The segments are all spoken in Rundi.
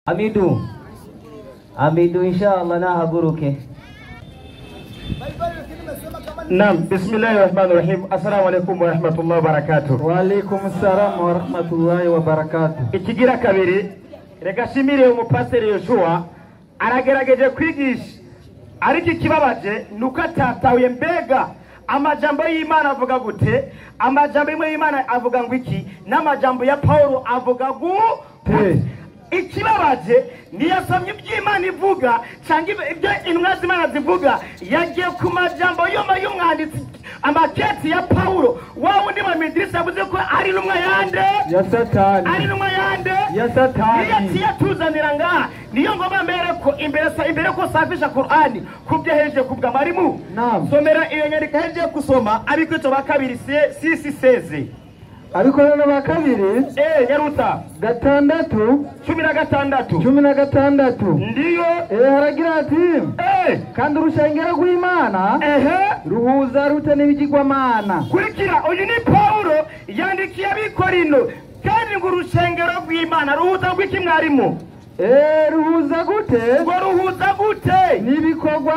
Amidu Amidu inshallah nahaguruke. Naam, bismillahirrahmanirrahim. Assalamu alaikum wa rahmatullahi wa barakatuh. Wa alaikum assalam wa rahmatullahi wa barakatuh. Ikigira kabiri reka shimire umupaseri Yoshua aragerageje kwigisha, ariko ikibabaje nuko atatahuye mbega amajambo y'Imana avuga gute, amajambo y'Imana avuga ngo iki, n'amajambo ya Paulo avuga gute. Ikibabaje niyasomye iby'Imana ivuga cyangwa ibyo intumwa z'Imana zivuga, yagiye ku majambo y'umwanditsi amaketi ya Paulo wa wundi wa Midrisa yavuze ko ari intumwa yande ya Satani, ari intumwa yande ya Satani. Niyo yatuzanira ngaha, niyo ngoma mbere ko imbere ko safisha Qur'ani kubyeheje kubwa marimu. Somera iyo nyandiko heje kusoma Abikorinto ba kabiri 6:16. Abikorinto ba kabiri nyaruta 6 16 16 ndiyo. Haragira ati kandi urushengero rw'Imana ruhuza rute n'ibigirwamana. Kurikira, uyu ni Paulo yandikiye Abikorino, kandi ngo urushengero rw'Imana ruhuza rw'iki mwarimu? Ruhuza gute? Ngo ruhuza gute n'ibikorwa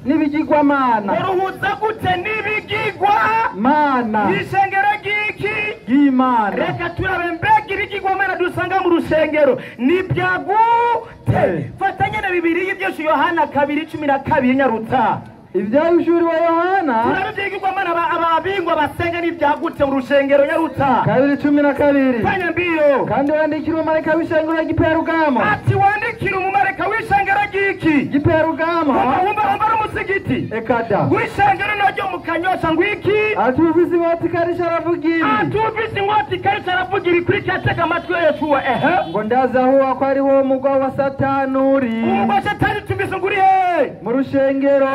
n'ibigirwamana. Ruhuza gute n'ibigirwamana? Ishengero ry'iki? Ry'Imana. Reka turabe mbega ibigirwamana dusanga mu rushengero ni byagute. Fatanye na Bibiliya ibyo Yohana 2:12 nyarutsa. Ibyahishuriwe Yohana turabe ibyigirwamana ababingwa basenga n'ibyagutse mu rushengero nyarutsa 2:12. Fanya mbio. Kandi wandikira umumarayika w'ishengero ry'Iperugamo. Ati wandikira umumarayika w'ishengero ry'iki? Giperugamo. Wumva n'umusigiti. Ekada. W'ishengero naryo mu Kanyosha ngwiki. Ati ufise inkota ikarisha aravuga ibi. Ati ufise inkota ikarisha aravuga ibi. Kuri cyatega amatwi ya Yeshuwa. Ngo ndaza aho ko ari wo mugwa wa Satani uri. Umugwa wa Satani tumvise ngo uri he? Mu rushengero.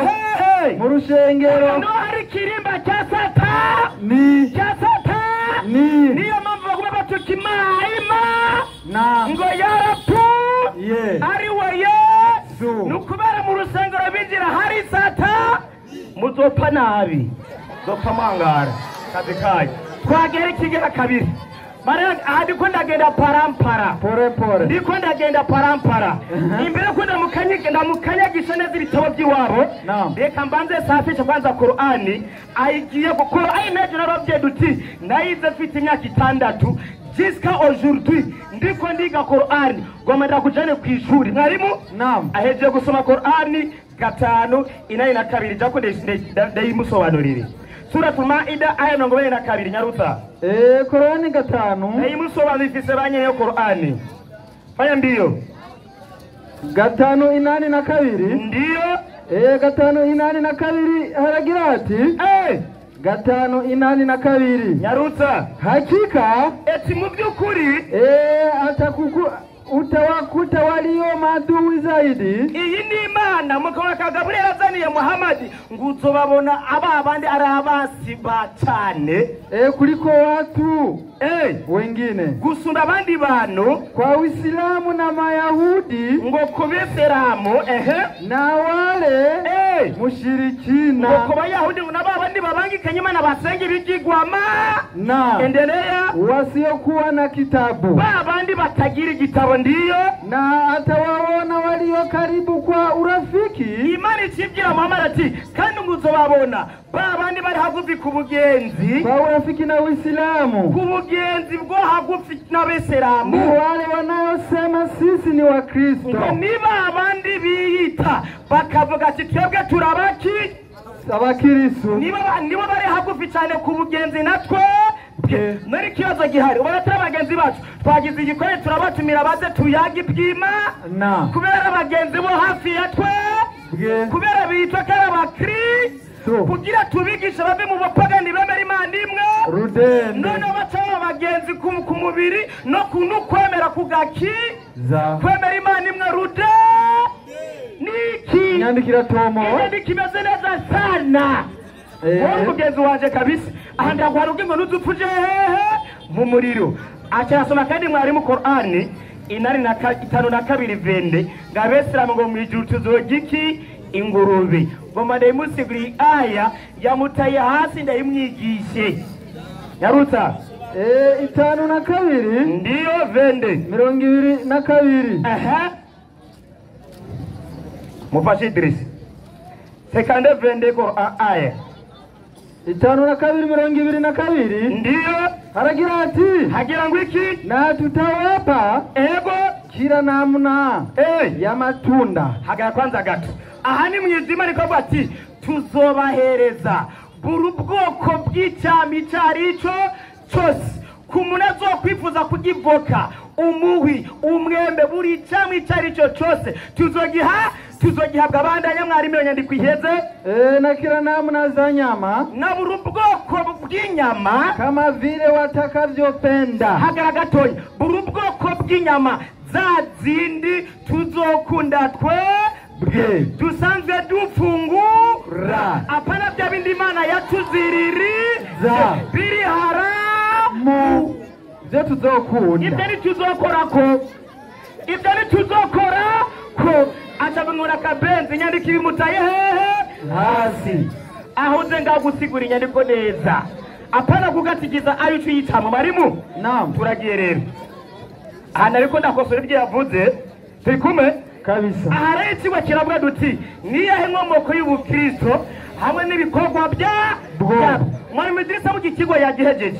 Mu rushengero. No hari kirimba cya Satani. Ni cya Satani. Niyo mpamvu baguma batuka Imana ngo yarapfu ari we Yesu. Nukubera mu rusengero binjira hari Satani muzopfa nabi, zopfa mangara kazi kayo. Twagera ikigera kabiri aha ndiko ndagenda parampara pore pore, ndiko ndagenda parampara imbere ko ndamukanyagisha neza ibitabo by'iwabo. Reka mbanze safishe kwanza Qur'ani ayigiye gukora ayi nejo narabye duti nayize mfite imyaka 6 jusqu'à aujourd'hui ndiko ndiga Qur'ani goma ndakujane ku ishuri mwarimu. Naam. Aheje gusoma Qur'ani 5:82 jako ndayimusobanurire. Suratul Maida aya 42 nyarutsa. Qur'ani 5 ndayimusobanurire ifise banyeyo Qur'ani. Fanya mbio. 5:82 ndiyo. 5:82 haragira ati 5:82 nyarutsa. Hakika eti mu byukuri atakuku utawakuta walio maadui zaidi. Iyi ni Imana mukaba Gabriel azaniye Muhammad nguzobabona ababandi ari abasi batane kuliko watu wengine gusunda abandi bantu kwa Uislamu na Mayahudi ngo kubisiramu na wale mushirikina ngo kubayahudi ngo nababandi babangikanye Imana basenga ibigirwama na endelea wasiokuwa na kitabu babandi batagira igitabo ndiyo na atawaona walio karibu kwa urafiki. Imana ikibwira Muhammad ati kandi nguzobabona babandi bari hagufi ku bugenzi kwa urafiki na Uislamu ku bugenzi bwo hagufi n'Abisilamu ni wale wanayosema sisi ni Wakristo niba abandi biyita bakavuga ati twebwe turabaki Abakristo niba bari hagufi cyane ku bugenzi natwe nari kibazo gihari ubona turi abagenzi bacu twagize igikore turabatumira baze tuyaga ibyima kubera abagenzi bo hafi ya twe kubera bitwa ko ari abakristo kugira tubigishe bave mu bapagani bemera Imana imwe none baca abagenzi ku mubiri no kwemera kugaki kwemera Imana imwe rude niki nyandikira tomo inyandiko imeze neza sana. Wowe mugenzi wanje kabisa aha ndagwaruka ngo nuzupfuje hehe mu muriro. Acyasoma kandi mwarimu Qur'ani 85 vende ngabesilamu ngo mwijuru tuzogiki ingurube ngoma ndayimusiguri aya yamutaye hasi ndayimwigishe nyarutsa. 52 ndiyo vende 22. Aha, mufashe Idrisi sekande vende Qur'an aya 52 22 ndiyo haragira ati hagira ngo iki? Na tutawapa ego kila namna ya matunda. Hagara kwanza gato aha ni mwizima ariko avuga ati tuzobahereza buri bwoko bw'icyami icyo ari cyo cyose ku muntu azokwifuza kugivoka umuhwi umwembe buri cyamwe icyo ari cyo cyose tuzogihabwa abandanya mwarimu iyo nyandiko iheze. Na kila namna za nyama na buri bwoko bw'inyama kama vile watakavyopenda. Hagara gatoya buri bwoko bw'inyama za zindi tuzokunda twebwe dusanzwe dufungura, apana bya bindi Imana yatuziririza biri haramu ibyo tuzokunda ibyo ntituzokora ko ibyo ntituzokora ko acabinkura akabenzi inyandiko ibimutaye hehe hasi. Aho uze ngagusigura inyandiko neza apana kugatikiza ayo ucuyitama mwarimu. Naam, turagiye rero ahantu ariko ndakosora ibyo yavuze turi kumwe kabisa. Aha rero ikigo kiravuga duti niyahe nkomoko y'ubukristo hamwe n'ibikorwa bya mwarimu Idrisa mu kigo yagihejeje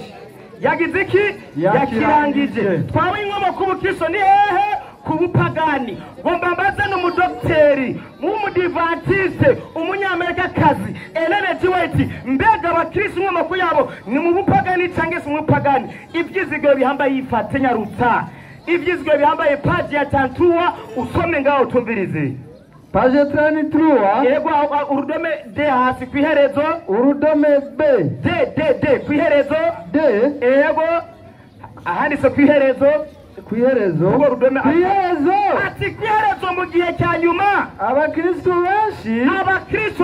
yagize iki? Yakirangije. Twaba inkomoko y'ubukristo ni hehe? Ku bupagani. Ngomba mbaze n'umudokiteri w'umudivantiste umunyamerikakazi Ellen G. White, mbega abakristo inkomoko yabo ni mu bupagani cyangwa se mu bupagani? Ibyizigiro bihambaye yifate nyarutsa ibyizigiro bihambaye paji ya 33 usome ngaho utumvirize paji 33 yego urudome D hasi kwiherezo urudome B D D D kwiherezo D yego ahanditse kwiherezo kwiherezo urudome kwiherezo ati kwiherezo mu gihe cya nyuma abakristo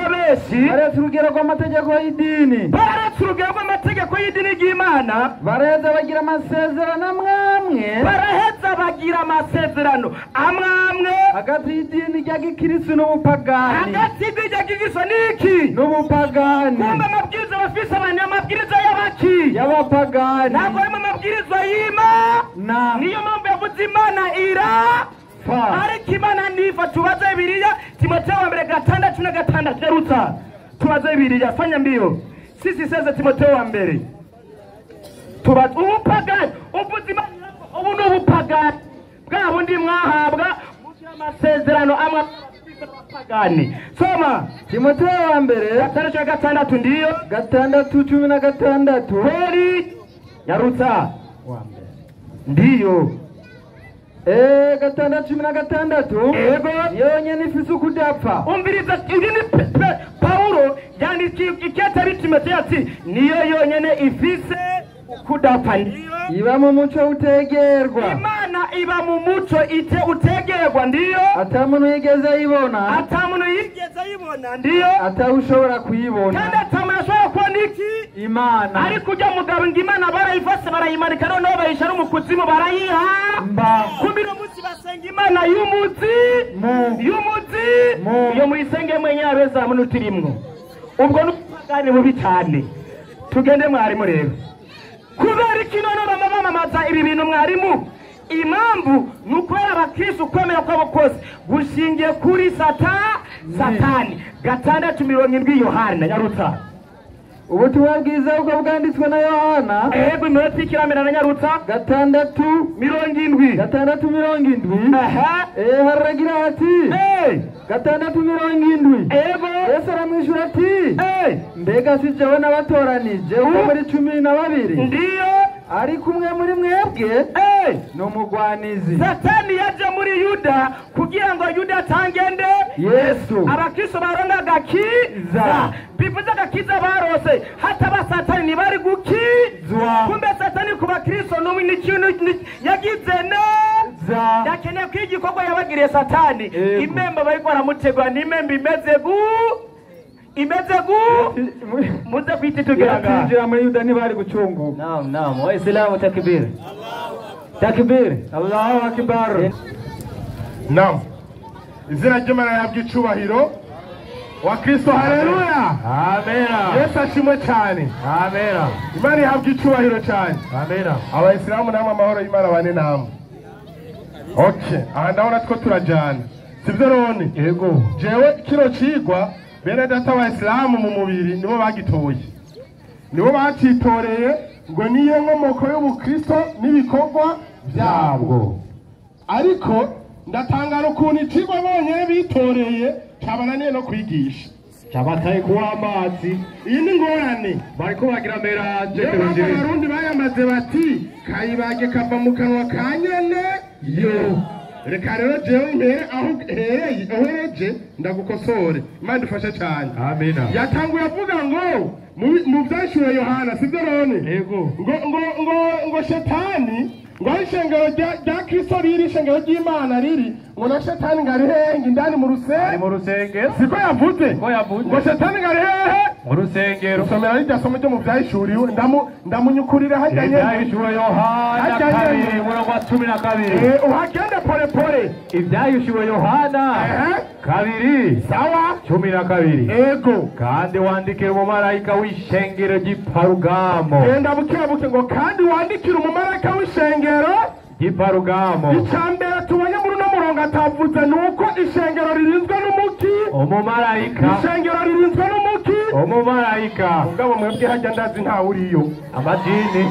benshi baretse urugero rw'amategeko y'idini baretse urugero rw'amategeko y'idini ry'Imana baraheza bagira amasezerano amwe baraheza bagira amasezerano amwe hagati y'idini rya gikristo n'ubupagani hagati y'idini rya gikristo n'iki n'ubupagani. Kumva amabwiriza bafise abantu amabwiriza y'abaki y'abapagani ntabwo harimo amabwiriza y'Imana. Niyo mpamvu yavuze Imana ira ariko Imana nifa. Tubaze Bibiliya Timotheo wa mbere 6:16 nyarutsa tubaze Bibiliya fanya mbio sisi seze Timotheo wa mbere tubaze ubupagani ubuzima ubu n'ubupagani bwa bundi mwahabwa mugira amasezerano amwe abapagani. Soma Timotheo wa mbere 6:16 ndiyo 6:16 kweli nyarutsa wa mbere ndiyo 6:16 yego yonyene ifise ukudapfa. Umviriza ibi ni Paulo yandikiye ikete Timotheo ati niyo yonyene ifise ukudapfa ndiyo iba mu muco utegerwa. Imana iba mu muco ite utegerwa ndiyo ata muntu yigeze ayibona ata muntu yigeze ayibona ndiyo atawushobora kuyibona kandi ata ashobora kubona iki Imana. Ariko ujya mugabo ngo Imana barayifase barayimanika noneho bayisha no mu kuzimu barayiha kumira umunsi basenga Imana y'umuzi y'umuzi iyo muyisenge mwenye abeza munutirimwo ubwo n'ubupagani bubi cyane. Tugende mwarimu rero kubera iki none bama bamamaza ibi bintu mwarimu? Impamvu ni ukubera abakristo kwemera kwabo kose gushingiye kuri Satani. 6:70 Yohana nyarutsa ubutumwa bwiza uko bwanditswe na Yohana yego iminota ikiramira na nyarutsa 6:70 6:70 aha haragira ati 6:70 yego Yesu aramwishyura ati mbega si jewe nabatoranije uko muri 12 ndiyo ariko umwe muri mwebwe ni umugwanizi. Satani yaje muri Yuda kugira ngo Yuda atangende Yesu. Abakristo baronga agakiza bivuze agakiza barose hataba Satani ntibari gukizwa. Kumbe Satani ku bakristo n'ubu ni ikintu yagize neza yakeneye ko igikorwa yabagiriye Satani imemba bariko baramutegura ni imemba imeze gu muze kwita tugeraga kwinjira muri Yuda ntibari gucunguka. Naam, naam. Waislamu takbir. Takbir. Allahu akbar. Naam. Izina ry'Imana rihabwe icubahiro. Wa Kristo, haleluya. Amena. Yesu ashimwe cyane. Amena. Imana ihabwa icyubahiro cyane. Amena. Abayisilamu namwe amahoro y'Imana bane namwe. Okay, aha ndabona two turajyana, sibyo Roni? Yego. Jewe kino cigwa bene data abayisilamu mu mubiri nibo bagitoye, nibo bacitoreye ngo niyo nkomoko y'ubukristo n'ibikorwa byabwo. Ariko ndatangara ukuntu icigwa bonyene bitoreye cabananiye no kwigisha. Cabataye kuwa amazi. Iyi ni ingorane. Bariko bagira meranje. Niyo mpamvu abarundi bayamaze bati kayibage kava mu kanwa ka nyene yo. Reka rero jewe mpere aho hereye uhereje ndagukosore. Imana idufashe cyane. Amina. Yatanguye avuga ngo mu vyashuwe Yohana, sivyo Roni? Yego. Ngo ngo ngo ngo shetani ngo aho ishengero rya Kristo riri, ishengero ry'Imana riri, ngo na shetani ngo ari hehe? Ngo indani mu Ari mu rusengero. rusengero. Siko yavuze? Ko yavuze. Ngo shetani ngo ari hehe? Mu rusengero. Somera rirya somo ryo mu vyahishuriwe, ndamunyukurira harya nyene. Ibyahishuwe Yohana Harya nyene. 2 umurongo wa 12. Uhagende pole pole. Ibyahishuwe Yohana Ehe. 2 Sawa. 12. Ego. Kandi wandikire umumarayika w'ishengero ry'iparugamo. Genda buke buke. Ngo kandi wandikire umumarayika w'ishengero ry'iparugamo. Icya mbere tubonye muri uno murongo atavuze ni uko ishengero ririnzwe n'umuki. Umumarayika. Ishengero ririnzwe n'umuki. Umumarayika. Mugabo mwebwe hajya ndazi ntawe uriyo. Amadini.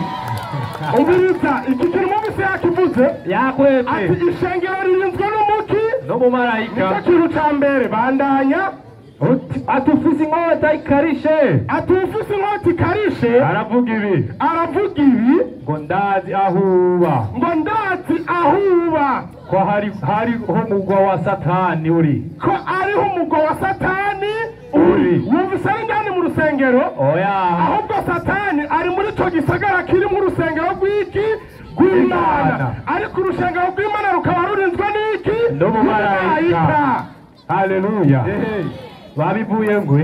Umviriza iki kintu mwumvise yakivuze. Yakwepye. Ati ishengero ririnzwe n'umuki N'umumarayika. Nicyo kintu ca mbere. Bandanya. Ati ufise inkota ikarishe. Ati ufise inkota ikarishe. Aravuga ibi. Aravuga ibi. Ngo ndazi aho uba. Ngo ndazi aho uba. Ko hariho umugwa wa Satani uri. Ko ariho umugwa wa Satani uri. Wumvise ari indani mu rusengero? Oya. Ahubwo Satani ari muri ico gisagara kiri mu rusengero rw'iki? Rw'Imana. Ariko urusengero rw'Imana rukaba rurinzwe n'iki? N'umumarayika. Haleluya. Babivuye ngwe.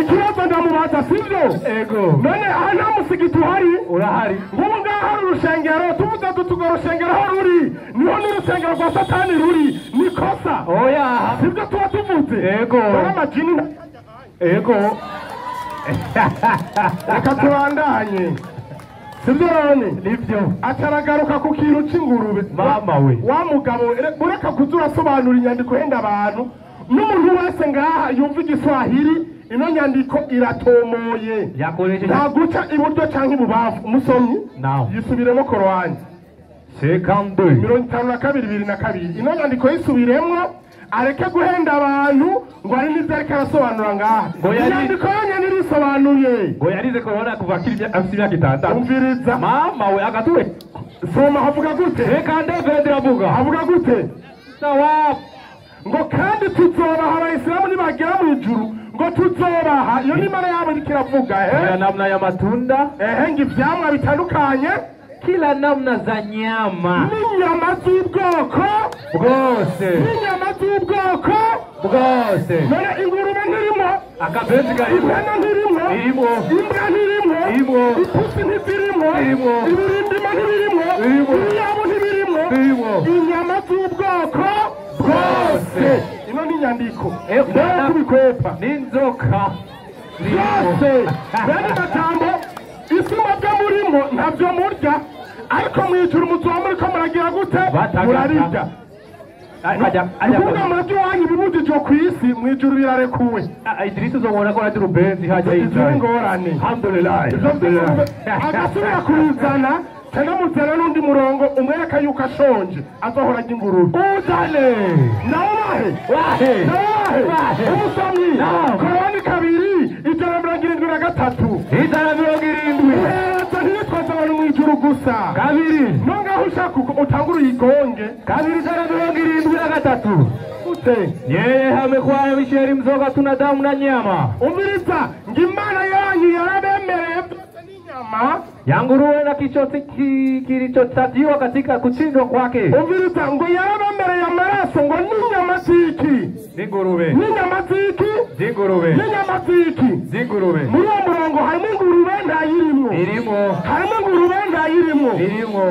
Ikibazo ndamubaza, sivyo? Ego. None aha nta musigiti uhari? Urahari. Nk'ubu ngaha hari urusengero, tuvuze duti urwo rusengero aho ruri niho n'urusengero rwa Satani ruri, ni kosa? Oya. Sivyo tuba tuvuze? Ego. Dore amajini. Ego. Reka tubandanye, sivyo Roni? Nivyo. Acaragaruka ku kintu c'ingurube. Mama we. Wa mugabo ureka kuza urasobanura inyandiko henda abantu. N'umuntu wese ngaha yumva igiswahili, ino nyandiko iratomoye. Yakoresheje. Nta guca iburyo canke ibubamfu. Umusomyi Naam. yisubiremo Korowani. 52. 52 22. Ino nyandiko yisubiremwo, areke guhenda abantu ngo ari n'ivyo ariko arasobanura ngaha. Inyandiko yonyene irisobanuye. Ngo yarize korona kuva akiri afise imyaka 6. Umviriza. Mama we agature. Soma havuga gute? Reka ndevere ndiravuga. Havuga gute? Sawa. Ngo kandi tuzobaha abayisilamu nibagera mu ijuru, ngo tuzobaha. Iyo ni Imana yabo iriko iravuga. Kila namna ya matunda. Ehe, ngo ivyamwa bitandukanye. Kila namna za nyama. N'inyama z'ubwoko bwose. N'inyama z'ubwoko bwose. None ingurube ntirimo? Akabenzi karimo. Impene ntirimo? Irimo. Imbwa ntirimo? Irimo. Ipusi ntizirimo? Irimo. Ibirindima ntibirimo? Irimo. Ibiyabu ntibirimo? Irimo. Inyama z'ubwoko bwose. Ino ni inyandiko. Mbere kubikwepa. N'inzoka. Byose. Bene matambo isi mwebwe murimo ntabyo murya, ariko mwijuru muzoba muriko muragira gute? Murarirya. Kuvuga murabyo iwanyu ibibujijwe ku isi, mwijuru birarekuwe. Idrisi uzobona ko aragira ubenzi hajya Izo yicaye. ni ingorane. Alhamdulillah. Agasubira kubizana cyangwa n'undi murongo umwereka yuko ashonje azohora arya ingurube. Uzane. Nawe wahe? Wahe. Nawe wahe? Umusomyi. Naam. Korowani 2 173. 170. Uheza ntiyitwaze abantu mu ijuru gusa. 2. Nongaho ushaka utangure uyigonge. 2 173. Gute? Yeye hamekuwa misheri mzoga tuna damu na nyama. Umviriza, ngo Imana yanyu yarabemereye byose n'inyama ya nguruwe na kichosi kilichotatiwa katika kuchinjwa kwake. Umviriza, ngo yarabemereye amaraso ngo n'inyama z'iki? Z'ingurube. N'inyama z'iki? Z'ingurube. N'inyama z'iki? Z'ingurube. Muri uwo murongo harimo ingurube ntayirimwo. Irimo. Harimo ingurube ntayirimwo. Irimo.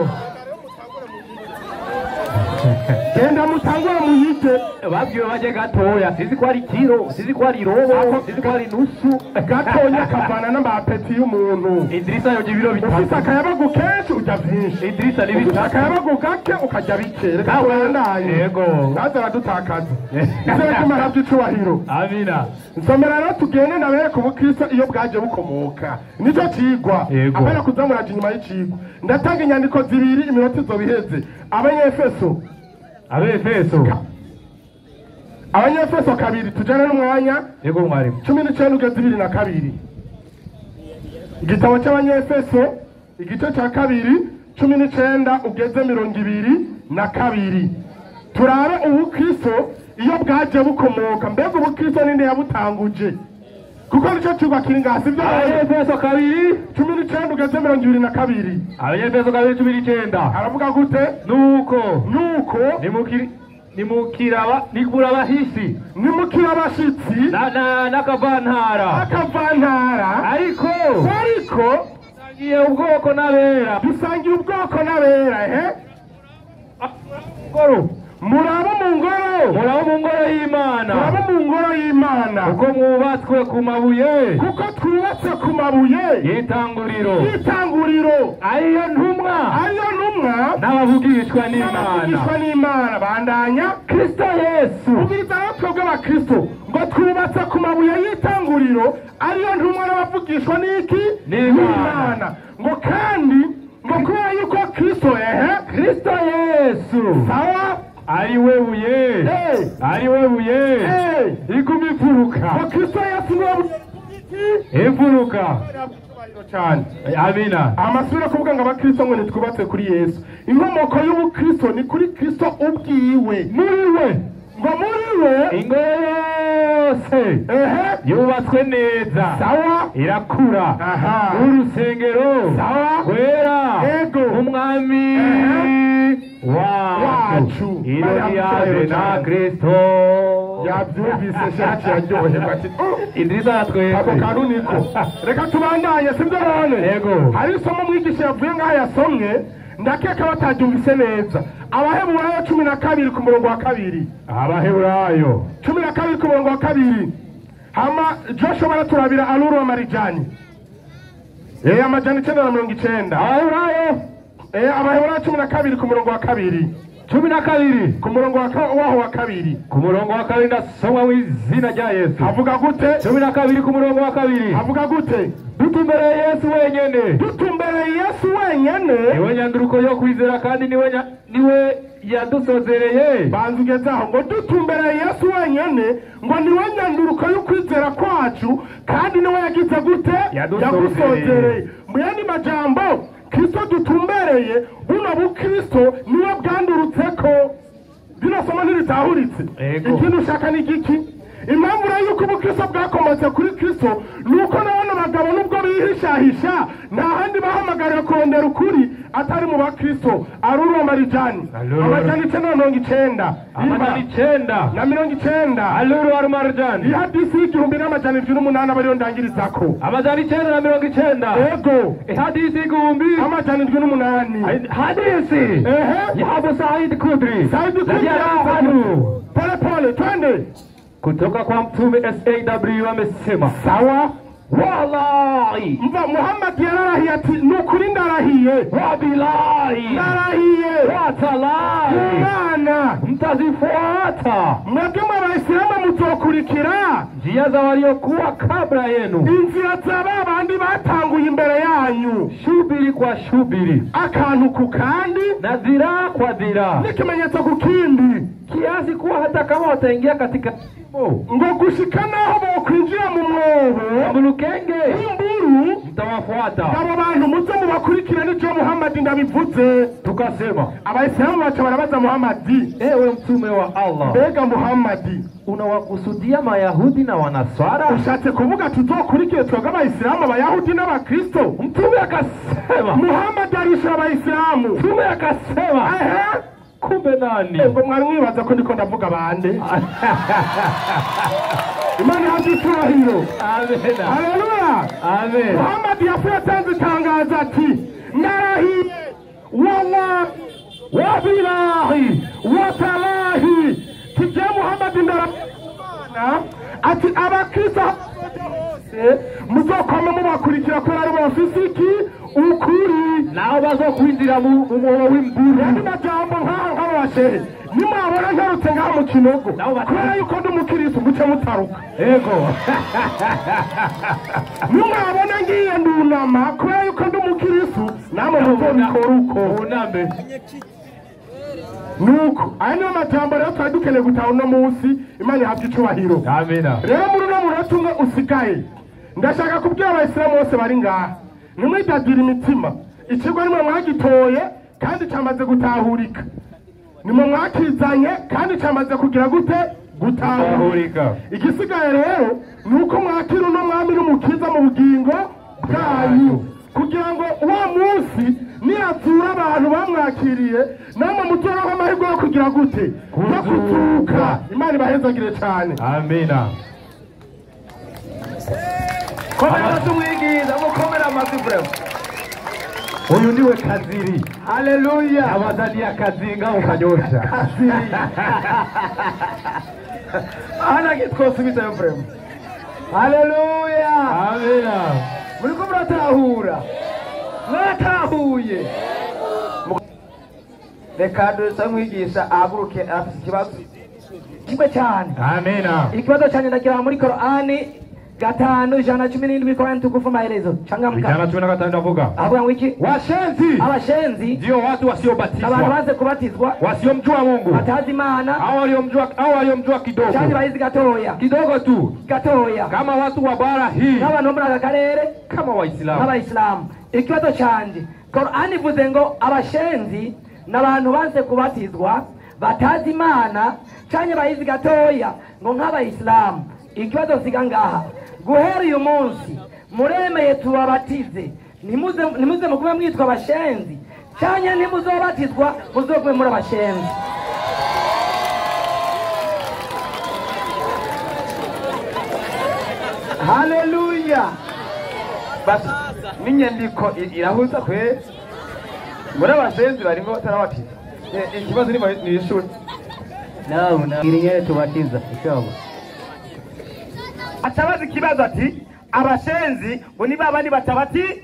Genda mutangura muyite. Babwiwe baje gatoya, sizi ko ari kiro, sizi ko ari robo, sizi ko ari nusu. Gatonya kavana n'amapeti y'umuntu. Idrisa yoje ibiro bitatu. Ufise akayabagu kenshi urya vyinshi. Idrisa ni bitatu. Akayabagu gake ukarya bike. Reka tubandanye. Yego. Naza aradutakaza. Izere ko Imana ivy'icubahiro. Amina. Nsomera rero tugende ndabereka ubukristo iyo bwaje bukomoka. Nico cigwa. Abera kuzamuraje inyuma y'icigwa. Ndatanga inyandiko zibiri iminota izobiheze. Abanyefeso. Abefeso. Abanyefeso kabiri tujana n'umwanya. Yego mwarimu. 19 ugeze 22. Igitabo cy'Abanyefeso igice cya kabiri 19 ugeze 22. Turabe ubukristo iyo bwaje bukomoka. Mbega ubukristo ninde yabutanguje? Kuko nico cigwa kiri ngaha, sivyo? Abanyefeso kabiri 19 ugeze 22. Abanyefeso kabiri 19. Aravuga gute? Nuko nimukira nimukira nimukira abashitsi n'akavantara akavantara, ariko dusangiye ubwoko n'abera, dusangiye ubwoko n'abera. Ehe, murabo mu ngoro, murabo mu ngoro y'Imana, murabo mu ngoro y'Imana, kuko mwubatswe ku mabuye, kuko twubatse ku mabuye y'itanguriro, y'itanguriro, ariyo ntumwa, ariyo ntumwa n'abavugishwa n'Imana, n'abavugishwa n'Imana. Bandanya Kristo Yesu. Ubwiriza rero twebwe abakristo ngo twubatse ku mabuye y'itanguriro ariyo ntumwa n'abavugishwa n'iki? N'Imana. Ngo kandi ngo kubera yuko Kristo, ehe, Kristo Yesu sawa, ari we buye, ari we buye iguma imfuruka. Ngo Kristo Yesu niwe buye imfuruka cyane. Amina. Amasubira kuvuga ngo abakristo ngo ntitwubatse kuri Yesu. Inkomoko y'ubukristo ni kuri Kristo ubwiwe. Muri we, ngo muri we ingoro yose ehe yubatswe neza, sawa, irakura, aha, urusengero sawa, rwera, ego, umwami wacu ironi na Kristo. Yabyumvise shaki yaryoherwa ati Idrisa yatweze ako kantu niko. Reka tubandanye, sibyo none? Yego. Hari isomo mwigisha yavuye ngaha yasomye, ndakeka bataryumvise neza. Abaheburayo 12 ku murongo wa 2. Abaheburayo 12 ku murongo wa 2. Hama Joshua baraturabira aluru wa marijani. Amajani 990. Abaheburayo Abaheburayo 12 ku murongo wa 2. 12 ku murongo waho wa 2. Ku murongo wa 2 ndasoma w'izina rya Yesu. Avuga gute? 12 ku murongo wa 2. Avuga gute? Dutumbereye Yesu wenyene, dutumbereye Yesu wenyene, niwe nyanduruko yo kwizera kandi niwe niwe yadusozereye. Banza ugeze aho ngo dutumbereye Yesu wenyene, ngo niwe nyanduruko yo kwizera kwacu kandi niwe yagize gute? Yadusozereye. Mu yandi majambo, Kristo dutumbereye buno bukristo niwe bwandurutseko. Bino somo ntiritahuritse. Ikintu ushaka ni igiki? Impamvu rero yuko ubukristo bwakomotse kuri Kristo nuko nabona abagabo nubwo bihishahisha nta handi bahamagariwe kurondera ukuri atari mu bakristo. Aruru marijani amajani 990, amajani 990, aluru marijani ihadisi 1708 abariyo ndangirizako. Amajani 990, ego, ihadisi 1708, hadisi ehe ya Abu Said Khudri, Said Khudri pole pole, twende. Kutoka kwa Mtume SAW amesema, sawa, wallahi, mva Muhammad yararahiye ati nukuri ndarahiye, wabillahi ndarahiye, watalahi, Imana mtazifuata mwebwe mw'abayisilamu muzokurikira njia za waliokuwa kabla yenu, inzira za babandi batanguye imbere yanyu, shubiri kwa shubiri, akantu ku kandi, na dhiraa kwa dhiraa, n'ikimenyetso ku kindi, kiasi kuwa hata kama wataingia katika ngo gushika naho bokwinjira mu mwobo mulukenge imburu, mtawafuata. Abo bantu muze mubakurikira, nico Muhammad ndabivuze. Tukasema, abayisilamu baca barabaza Muhammad, ewe mtume wa Allah, mbega Muhammad unawakusudia Mayahudi na Wanaswara? Ushatse kuvuga tuzokurikire twebwe abayisilamu, abayahudi n'abakristo? Mtume akasema, Muhammad arusha abayisilamu. Mtume akasema, ehe, kumbe nani? Ngo mwari mwibaza ko ndiko ndavuga bande? Imana ihabwe icyubahiro. Amen. Haleluya. Amen. Muhammad yapfuye atanze itangazo ati ndarahiye, wallahi Wabilahi watalahi tijye Muhammad ndara ati abakristo hose muzokoma mubakurikira ko ari bafise iki ukuri naho bazokwinjira mu mwobo w'imburu. Yandi majambo nkaha nk'abashehe nimwabona ntarutse ngaha mu kinogo kubera yuko ndi umukristo muce mutaruka. Ego nimwabona ngiye ndunama kubera yuko ndi umukristo namwe muzobikora uko uname. Nuko aya niyo majambo rero twari dukeneye gutaha uno munsi. Imana ihabwe icubahiro. Amina. Rero muri uno munota umwe usigaye ndashaka kubwira abayisilamu bose bari ngaha nimwidadira imitima. Ikigo nimwe mwagitoye kandi cyamaze gutahurika, nimwe mwakizanye kandi cyamaze kugira gute gutahurika. Igisigaye rero nuko mwakira uno mwami n'umukiza mu bugingo bwanyu kugira ngo uwo munsi niyazura abantu bamwakiriye namwe muzoronka amahirwe yo kugira gute yo kuzuka. Imana ibahezagire cyane. Amina. Komera tumwigiza mukomera amasi vraiment. Uyu niwe Kaziri. Haleluya. Abazania kazinga ukanyosha. Kaziri. Ana kitwosubiza yo vraiment. Haleluya. Amina. Muriko muratahura. Mwatahuye. Reka dusa mwigisha ahaguruke afite ikibazo kimwe cyane. Amina. Ikibazo cyane ndagira muri Korani 5:117 Korani tukufu maelezo. Changamka. 5:15 ndavuga. Avuga ngo iki? Washenzi. Abashenzi ndio watu wasiobatizwa. Abantu baze kubatizwa. Wasiomjua Mungu. Batazi Imana. Hao waliomjua kidogo. Cyane bayizi gatoya. Kidogo tu. Gatoya. Kama watu wa bara hii. N'abantu muri aka karere kama Waislamu. N'abayisilamu. Ikibazo cyanje Korani ivuze ngo abashenzi n'abantu baze kubatizwa batazi Imana cyane bayizi gatoya ngo nk'abayisilamu. Ikibazo nsiga ngaha guhera uyu munsi muremeye tubabatize nimuze mugume mwitwa abashenzi cyane ntimuzobatizwa muzogume muri abashenzi. Haleluya. Basi n'inyandiko irahuza kwe muri abashenzi barimo batarabatiza. Ikibazo ni ishuri. Naam, na iringere tubatiza inshallah. Atabaza ikibazo ati abashenzi ngo ni babandi batabatize.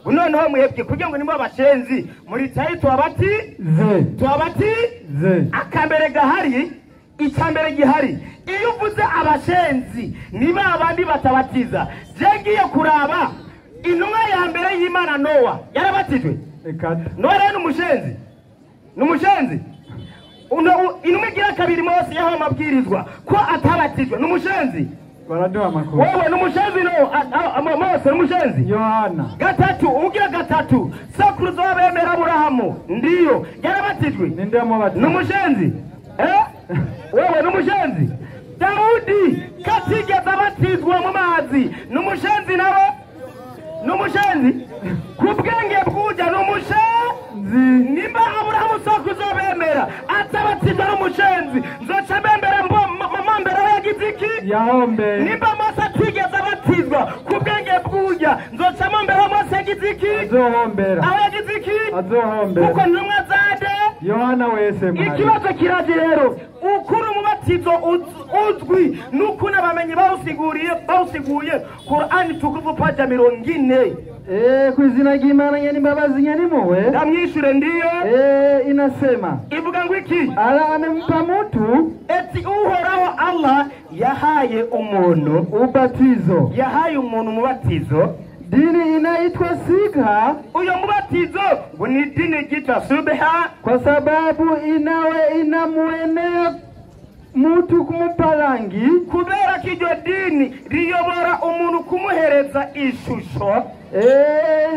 Noneho mwebwe kugira ngo nimba abashenzi muri tayi twabati twabati akambere gahari icyambere gihari iyo uvuze abashenzi ni babandi batabatiza. Je ngiye kuraba intumwa ya mbere y'Imana Noa yarabatijwe. Noa rero n'umushenzi n'umushenzi. Intumwa igira kabiri Mose yahawe amabwirizwa ko atabatijwe n'umushenzi. Baraduha amakuru. Wewe n'umushenzi no Mose n'umushenzi. Yohana. Gatatu ugira gatatu sekuruza w'abemera Aburahamu ndiyo yarabatijwe. Ninde yamubatije? N'umushenzi. Wewe n'umushenzi. Daudi katigeze abatizwa mu mazi n'umushenzi nawe n'umushenzi ku bwenge bw'ujya n'umushenzi. Nimba Aburahamu sekuruza w'abemera atabatizwa n'umushenzi nzoca mbembera mama mbere yagize iki yahombe. Nimba Mose atigeze abatizwa ku bwenge bw'ujya nzoca mbembera Mose yagize iki azohombera. Aho yagize iki azohombera. Kuko ntumwa zade Yohana wese mwari. Ikibazo kiraje rero ukuri umubatizo uzwi nuko nabamenyi bawusiguriye Qur'an tukufu paja 40. Ku izina ry'Imana nyene imbabazi nyene impuhwe. Ndamwishure ndiyo. Inasema ivuga ngo iki? Allah amempa mtu eti uhoraho Allah yahaye umuntu ubatizo. Yahaye umuntu umubatizo. Dini inaitwa Sigha. Uyo mubatizo ngo ni dini ryitwa Subha kwa sababu inawe inamuenea mtu kumupa rangi. Kubera ko iryo dini riyobora umuntu kumuhereza ishusho.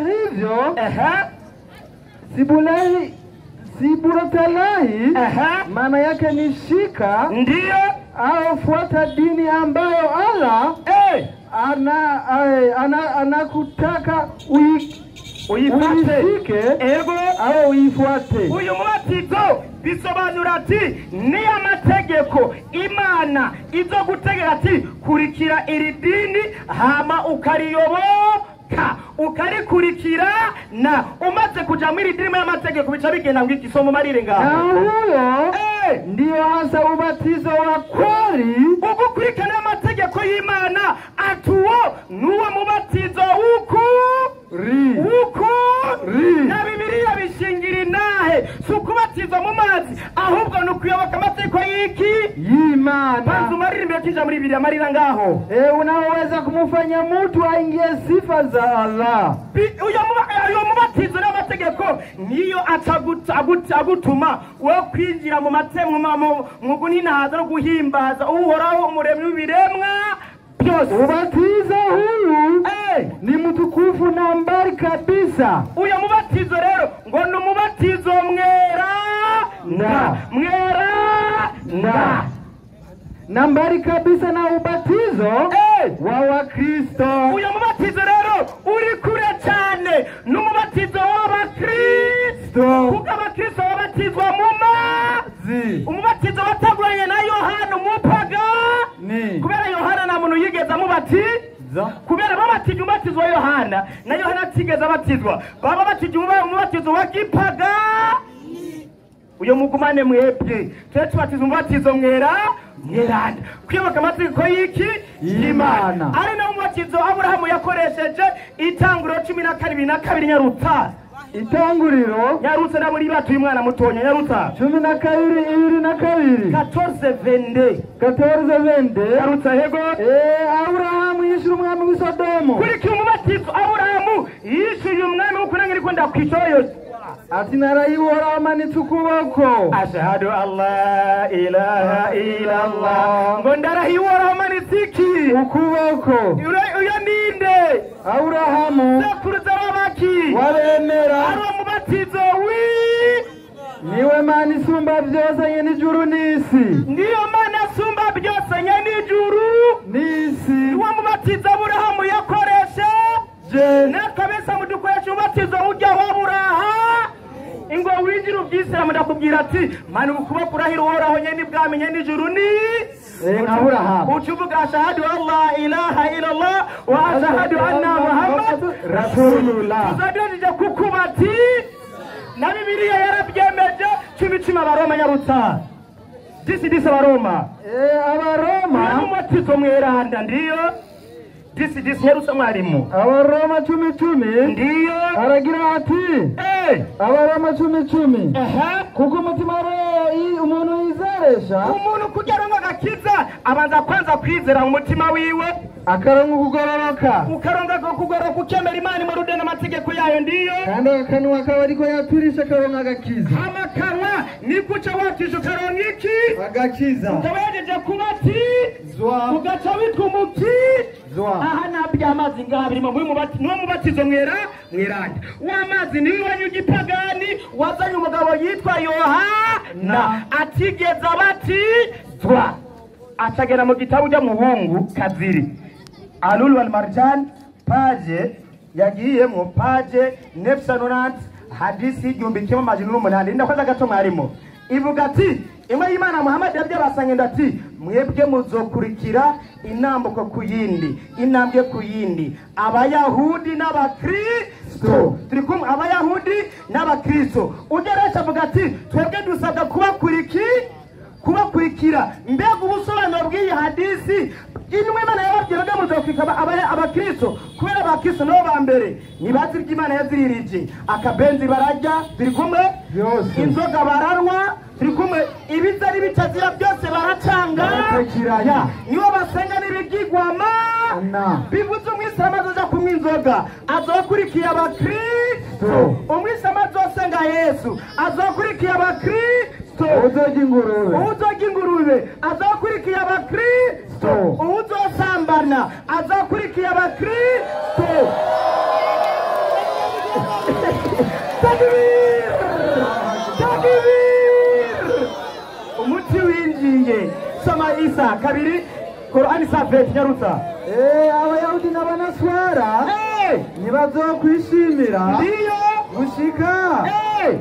Hivyo sibulahi siburatalahi maana yake ni shika ndiyo au fuata dini ambayo Allah anakutaka uifate ego au uifuate. Uyu mubatizo bisobanura ati ni amategeko Imana izo gutegeka ati kurikira iri dini hama ukariyoboka. Ka ukarikurikira na umaze kuja muri dirima y'amategeko bica bigenda ngo igisomo marire ngaho. Huyo ndiyo hasa ubatizo wa kweli. Ugukurikirana amategeko y'Imana atuwo nuwo mubatizo wuku wuku na Bibiliya bishingira inahe si ukubatizwa mu mazi ahubwo ni ukuyoboka amategeko y'iki y'Imana. Banza umarire kija muri Bibiliya marira ngaho. Unaweza kumufanya mtu aingie sifa za Allah. Uyo mubatizo n'amategeko niyo agutuma wo kwinjira mu matemu mu guninaza no guhimbaza Uhoraho umuremyi w'ibiremwa byose. Ubatizo huyu ni mtukufu na mbali kabisa. Uyo mubatizo rero ngo ni umubatizo mwera na mwera na na mbali kabisa na ubatizo wa Wakristo. Uyo mubatizo rero uri kure cyane n'umubatizo w'Abakristo, kuko Abakristo babatizwa mu mazi. Umubatizo watanguranye na Yohana umupagani, kubera Yohana nta muntu yigeze amubatiza, kubera babatije umubatizo wa Yohana na Yohana atigeze abatizwa, baba batije umubatizo wa gipagani. Uyo mugumane mwebwe twe tubatiza umubatizo mwera mweranda kwibuka amategeko y'iki y'Imana. Ari nawo umubatizo Aburahamu yakoresheje itanguriro 12:22 nyarutsa. Itanguriro nyarutsa na muri batuye umwana mutonya nyarutsa 12:22 14:22 14:22 nyarutsa hego. Aburahamu yishyura umwami w'i Sodomu. Kurikira umubatizo Aburahamu yishyuye umwami w'ukurengera ko ndakwishoyo. Ati narayiwora amanitse ukuboko. Ashhadu alla ilaha illa Allah. Ngo ndarahiwora amanitse iki? Ukuboko. Uyo ninde? Aburahamu. Sekuruza w'abaki? Wabemera. Ari umubatizo wi niwe Mana isumba byose nye n'ijuru n'isi. Niyo Mana isumba byose nye n'ijuru n'isi. Niwo mubatizo Aburahamu yakoreshe. Nakabesa mudukoresha umubatizo ujya waburaha. Ingo winjira ubwisilamu ndakubwira ati mani ukuboko urahira Uhoraho nye n'ibwami nye n'ijuru ni Aburahamu. Ucuvuga ashhadu alla ilaha illallah wa ashhadu anna Muhammad rasulullah. Tuzadirije kukubati na Bibiliya yarabyemeje 10:10 Abaroma nyarutsa. Disi Abaroma. Abaroma umubatizo mweranda ndiyo. Disi nyarutsa mwarimu. Abaroma 10:10 ndiyo aragira ati Abaroma 10:10 kuko umutima umuntu yizeresha umuntu kugira ngo agakiza abanza kwanza kwizera mu mutima wiwe akaronka kugororoka ukaronka kugororoka ukemera Imana imurude n'amategeko yayo ndiyo kandi akanwa akaba ariko yaturisha akaronka agakiza. Amakanwa nikuca watisha ukaronka iki? Agakiza. Ukaba yagejeje kubatizwa ugaca witwa umukizwa. Aha nta by'amazi ngaha birimo niwo mubatizo mwera mweranda w'amazi niwe wanywa igipagani wazanye umugabo yitwa Yohana atigeze abatizwa atagera mu gitabo cya muhungu kaziri Alul wal Marjan page yagiyemo page 990 hadisi 1808 ndakoza gato mwarimo ivuga ati imwe y'Imana Muhammad yabyabasanye ndati mwebwe muzokurikira inambuko kuyindi intambwe kuyindi Abayahudi n'Abakristo turi kumwe Abayahudi n'Abakristo ugeresha avuga ati twebwe dusabwa kubakurikira mbega ubusobanuro bw'iyi hadisi intumwa Imana yababwiraga muzokwika Abakristo kubera Abakristo nabo ba mbere ntibazi ibyo Imana yaziririje akabenzi bararya turi kumwe inzoga baranywa turi kumwe ibiza n'ibitazira byose baracanga nibo basenga n'ibigirwama bivuze umwisilamu azoja kunywa inzoga azokurikiye Abakristo umwisilamu azosenga Yesu azokurikiye Abakristo uzorya ingurube azokurikiye Abakristo uzosambana azokurikiye Abakristo. Takbir! Takbir! Umuti winjiye soma Isa 2 Qur'ani safet nyarutsa. Abayahudi n'Abanaswara ntibazokwishimira ndiyo gushika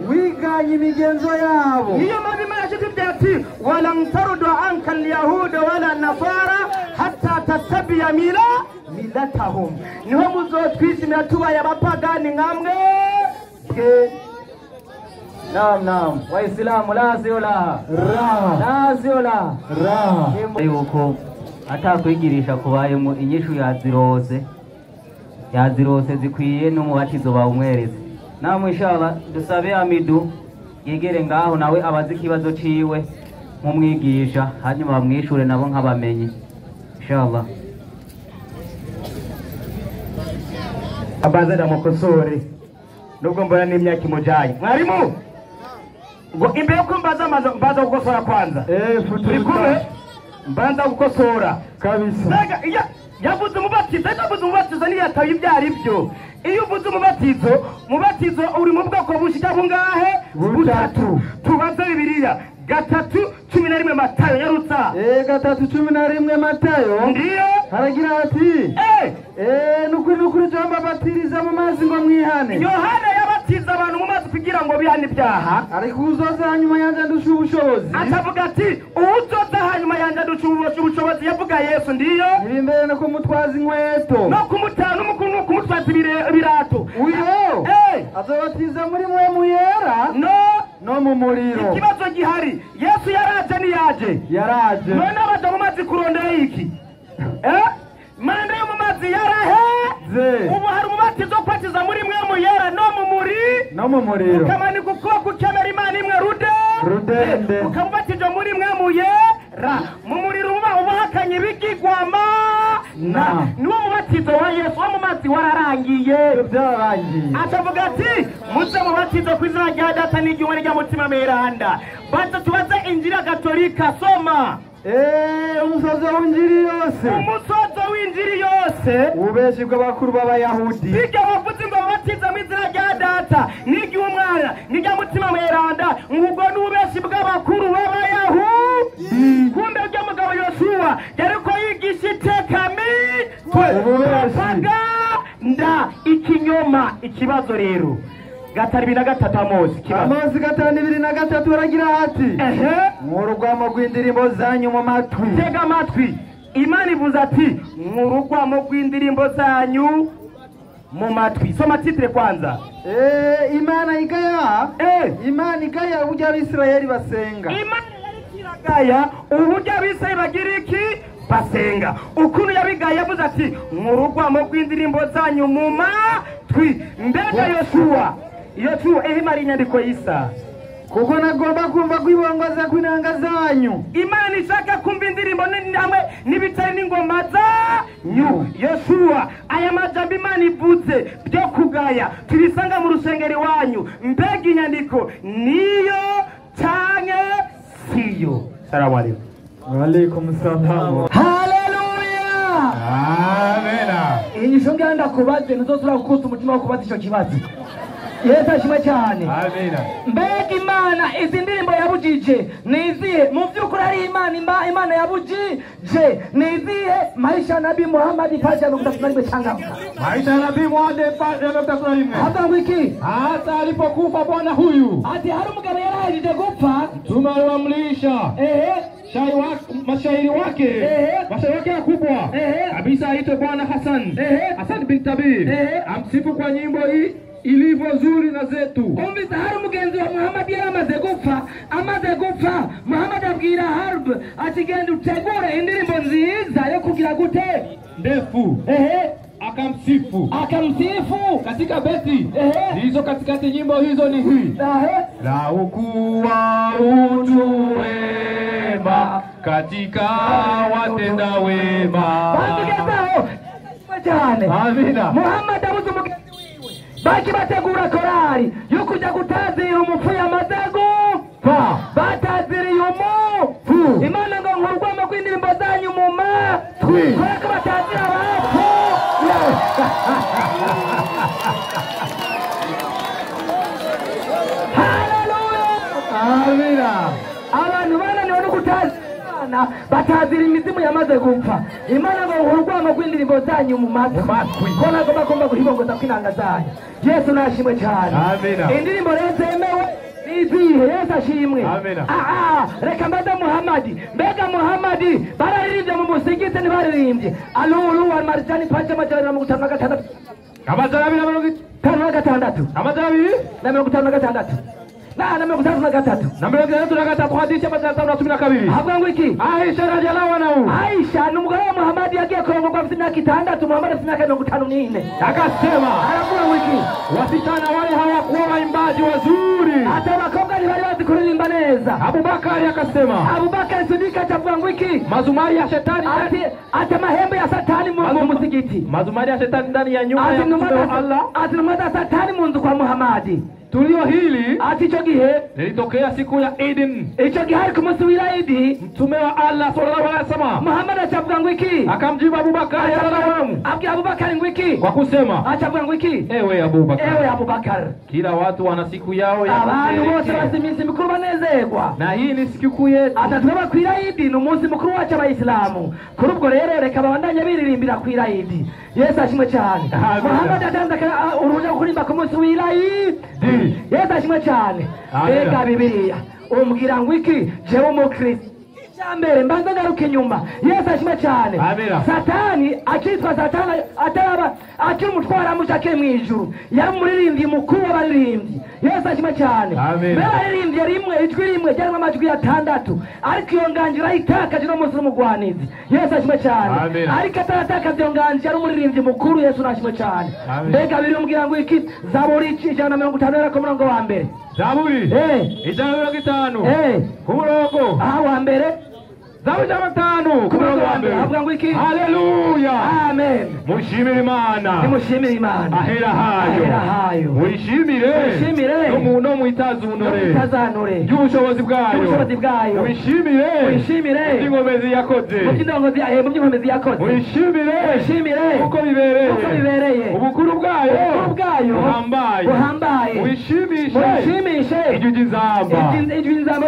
wiganye imigenzo yabo. Niyo mpamvu Imana yashyize ati walan tardu anka alyahuda wala nasara hatta antatabia milatahum, niho muzotwishimira tubaye abapagani nkamwe bwe. Naam, naam. Waislamu la sio la. Raha. La sio la. Raha. Yuko atakwigirisha kubayemo inyishu yazirose. Yazirose zikwiye n'umubatizo bawumwereze. Namwe inshallah dusabe Amidu yegere ngaho nawe abazi ikibazo ciwe mumwigisha hanyuma bamwishure nabo nk'abamenyi. Inshallah. Abaza ndamukosore nubwo mbona n'imyaka imujaye. Mwarimu ngo imbere ko mbaza mbaza gukosora kwanza. Turi kumwe mbanza gukosora kabisa. Mbega yavuze umubatizo, yavuze umubatizo niyataye ibyo ari byo. Iyo uvuze umubatizo, umubatizo uri mu bwoko bushika bungahe? Butatu. Tubaze Bibiliya 3:11 Matayo nyarutsa. 3:11 Matayo. Ndiyo. Haragira ati nukuri jambo batiriza mu mazi ngo mwihane. Yohana yabatiza abantu mu mazi kugira ngo bihane ibyaha. Ariko uzoza hanyuma yanje ndusha ubushobozi. Atavuga ati uzoza hanyuma yanje ndusha ubushobozi, yavuga Yesu. Ndiyo. Nirimbere no kumutwaza inkweto. No kumutana n'umukungu kumutwaza ibirato. Uyo. Azobatiza muri mwe muyera. No mu muriro. Ikibazo gihari, Yesu yaraje niyaje. Yaraje. None abaja mu mazi kurondera iki? Manda yo mu mazi yarahe. Ubu hari umubatizo kwatiza muri mwe muyera no mu no mu muriro. Ukamanika ukuboko ukemera Imana imwe rudende. Ukamubatiza muri mwe muyera mu muriro uba ubahakanye ibigirwama na niwo mubatizo wa Yesu wo mu mazi wararangiye. Byararangiye. Atavuga ati muze mubatizo ku izina rya Data n'iry'Umwana n'irya Mutima Mweranda. Baza tubaze Injili Gatolika soma. Umusozo w'injiri yose. Umusozo w'injiri yose. Ububeshi bw'abakuru b'Abayahudi. Bijya bavuze ngo babatiza mu izina rya Data n'iry'Umwana n'irya Mutima Mweranda, ubwo n'ububeshi bw'abakuru b'Abayahudi. Kumbe rya mugabo Yosuwa yariko yigisha itekamitwe propaganda ikinyoma. Ikibazo rero 5:23 Amosi. Amosi 5:23 baragira ati mw'urugwamo rw'indirimbo zanyu mu matwi. Tega amatwi. Imana ivuze ati mw'urugwamo rw'indirimbo zanyu mu matwi. Soma titre kwanza. Imana igaya. Imana igaya uburyo Abisirayeli basenga. Imana yarikiragaya uburyo Abisirayeli bagira iki? Basenga. Ukuntu yabigaye yavuze ati mw'urugwamo rw'indirimbo zanyu mu matwi. Mbega Yosuwa Yosuwa ehimara inyandiko y'Isa. Kuko nagomba kumva kwibongoza kw'inanga zanyu. Imana ishaka kumva indirimbo hamwe n'ibitari n'ingoma zanyu. Yosuwa aya majambo Imana ivuze byo kugaya tubisanga mu rusengero iwanyu. Mbega inyandiko niyo canke siyo? Salamu alaykum. Wa alaykum salam. Haleluya. Amena. Inyishu nganda kubaze ntuzosubira gukusa umutima wo kubaza ico kibazo. Yesu ashimwe cyane. Amina. Mbega Imana izi ndirimbo yabujije ni izihe? Mu by'ukuri ari Imana Imana yabujije ni izihe? Maisha Nabii Muhammad paja 31 changamka. Maisha Nabii Muhammad paja 31. Hata wiki hata alipokufa bwana huyu ati hari umugabo yarahejije gupfa, mtume aliwamlisha mashairi wake mashairi wake kubwa kabisa aitwa bwana Hassan Hassan bin Tabir amsifu kwa nyimbo hii ilivyo zuri na zetu. Umvise hari umugenzi wa Muhammad yaramaze gupfa, amaze gupfa Muhammad abwira Harb ati genda utegure indirimbo nziza yo kugira gute ndefu. Akamsifu. Akamsifu katika beti hizo, katikati nyimbo hizo ni hii: la ukuwa utu wema katika watenda wema. Cyane. Amina. Muhammad abuze umugenzi wiwe baki bategura korari yo kuja gutazira umupfu yamaze gupfa, bataziriye umupfu. Imana ngo nkurwamo kw'indirimbo zanyu mu matwi kubera ko batazira abapfu. Haleluya. Amina. Abantu bananiwe no gutazira batazira imizimu yamaze gupfa. Imana ngo nkurwamo kw'indirimbo zanyu mu matwi ko nagomba kumva guhibongoza kw'inanga zanyu. Yesu nashimwe cyane. Amina. Indirimbo rero zemewe Nizihe? Yesu ashimwe. Reka mbaze Muhammadi, mbega Muhammadi bararirimbye mu musigiti ntibaririmbye alulu wa marjani pacha 256 256 256 na 53 na 63 hadithi 512. Havuga ngo iki? Aisha radhiallahu anhu. Aisha ni umugore wa Muhammad yagiye kurongorwa afite imyaka 6, Muhammad afite imyaka 54. Akasema aravuga ngo iki? Wasichana wale hawakuwa waimbaji wazuri, hata abakobwa ntibari bazi kuririmba neza. Abubakari akasema, Abubakari Siddiq atavuga ngo iki? Mazumari ya shetani, ati mahembe ya satani mu musigiti, mazumari ya shetani ndani ya nyumba ya Allah, ati numa za satani mu nzu kwa Muhammad. Tulio hili ati ico gihe lilitokea siku ya Eid, ico gihe ari ku munsi w'Eid, Mtume wa Allah sallallahu alaihi wasallam Muhammad acavuga ngo iki? Akamjibu Abubakar radhiallahu anhu, abwira Abubakar ngo iki? Kwa kusema acavuga ngo iki? Ewe Abubakar, ewe Abubakar, kila watu wana siku yao ya abantu bose bazi iminsi mikuru banezerwa, na hii ni siku yetu. Atatwaba kwira Eid ni umunsi mukuru wacu abayisilamu. Kuri ubwo rero reka babandanye biririmbira kwira Eid. Yesu ashimwe cyane. Muhammad atanze uruhushya rwo kuririmba ku munsi w'Eid. Yesu ashimwe cyane. Mbega Bibiliya umbwira ngo iki? Jewe umukristo icyambere mbanza ngaruka inyuma. Yesu ashimwe cyane. Satani akitwa Satani ataraba akiri umutwaramuco akiri mu ijuru, yari umuririmbyi mukuru w'abaririmbyi. Yesu ashimwe cyane. Mbere aririmbye rimwe ijwi rimwe ryarimo amajwi 6, ariko iyo nganji irayitakaje no munsi n'umugwanizi. Yesu ashimwe cyane. Ariko ataratakaza iyo nganji yari umuririmbyi mukuru. Yesu nashimwe cyane. Mbega biri umbwira ngo iki? Zaburi 150 ku murongo wa mbere. Zaburi 150 ku murongo wa mbere. Zaburi 5 ku murongo wa mbere. Avuga ngo iki? Haleluya, amen. Mushimire Imana, nimushimire Imana ahera hayo, ahera hayo. Muishimire, muishimire no muitazunure, muitazanure y'ubushobozi bwayo, y'ubushobozi bwayo. Muishimire, muishimire by'inkomezi yakoze, mu by'inkomezi yakoze. Muishimire, muishimire uko bibereye, uko bibereye. Ubukuru bwayo, ubukuru bwayo buhambaye, buhambaye. Muishimishe, muishimishe ijwi ry'inzamba, ijwi ry'inzamba.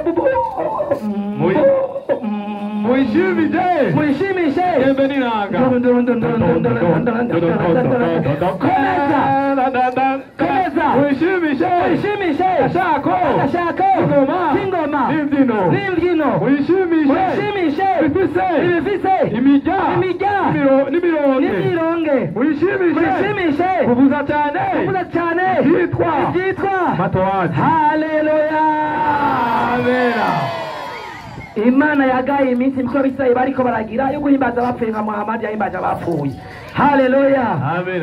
Muishimishe, muishimishe yembe n'inanga. Komeza, komeza. Muishimishe, muishimishe agashako, agashako k'ingoma, k'ingoma n'imbyino, n'imbyino. Muishimishe, muishimishe ibifise, ibifise imirya, imirya n'imironge, n'imironge. Muishimishe, muishimishe kuvuza cyane, kuvuza cyane ibyitwa, ibyitwa matowaji. Haleluya, amena. Imana yagaye iminsi mikuru abisirayeli bariko baragira yo guhimbaza abapfuye nka Muhammad yahimbaje abapfuye. Haleluya,